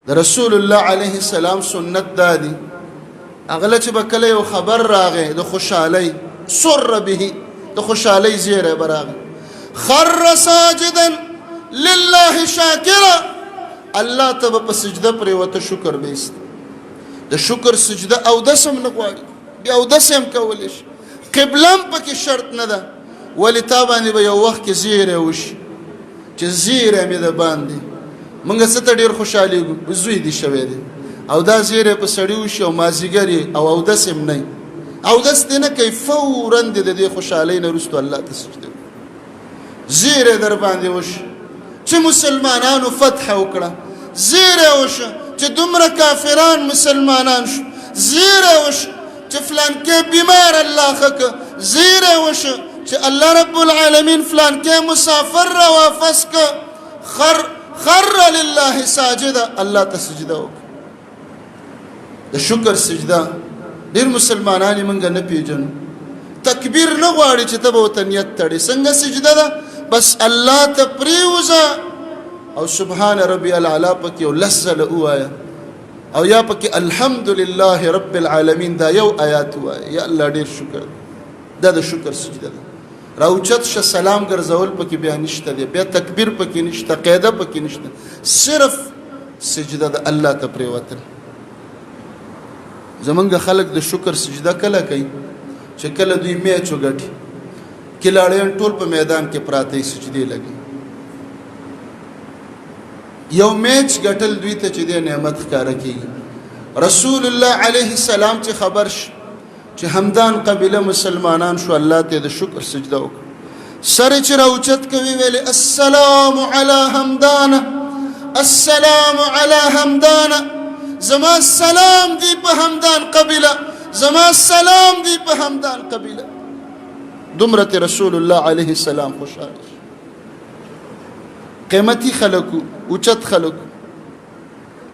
د رسول الله علیه السلام سنت دا دی، هغه چې به کله یو خبر راغی د خوشحالۍ، سر به د خوشحالۍ زیری به راغی، خر ساجدا لله شاکرا، الله ته به په سجده پرېوته، شکر به ایست. د شکر سجده اودس هم نه غواړي، بیا اودس هم کولی شي، قبله هم پکې شرط نه ده. ولې تا باندې به یو وخت کې زیری وشي چې زیری مې د باندې، مونږ څه ته ډېر خوشحالېږو، زوی دې شوی دی، او دا زیری په سړي وشي او مازیګر یې او اودس هم نه، اودس دې نه کوي، فوراً دې د دې خوشحالۍ نه وروسته الله ته سجده وکړي. زیری در باندې وشي چې مسلمانانو فتح وکړه، زیری وشو چې دومره کافران مسلمانان شو، زیری وشو چې فلانکی بیمار الله ښه که، زیری وشو چې الله رب العالمین فلانکی مسافر را واپس که، خر خر لله ساجده، الله ته سجده وکړه. د شکر سجده ډیر مسلمانان یې مونږ نه پیژنو. تکبیر نه غواړي چې ته به ورته نیت تړې، څنګه سجده ده، بس الله ته پرېوځه او سبحان ربي الاعلی پکې یو لس ځله ووایه، او یا پکې الحمدلله رب العالمین دا یو آیات ووایه، یا الله ډیر شکر. دا د شکر سجده ده. راوچت شه، سلام ګرځول پکې بیا نشته دی، بیا تکبیر پکې نشته، قاعده پکې نشته، صرف سجده د الله ته پریوتل. زمونږ خلک د شکر سجده کله کوي؟ چې کله دوی میچ وګټي، کلاړیان ټول په میدان کې پراته سجدې لګي. یو میچ ګټل دوی ته چې دی نعمت ښکاره کیږي. رسول الله علیه السلام چې خبر شو چې همدان قبیله مسلمانان شو، الله ته د شکر سجده وکړه. سر چې راوچت کوي ویل السلام علی همدان، السلام علی همدان، زما سلام دی په همدان قبیله، زما سلام دی په همدان قبیله. دومره ته رسول الله علیه السلام خوشاله. قیمتي خلکو، اوچت خلکو.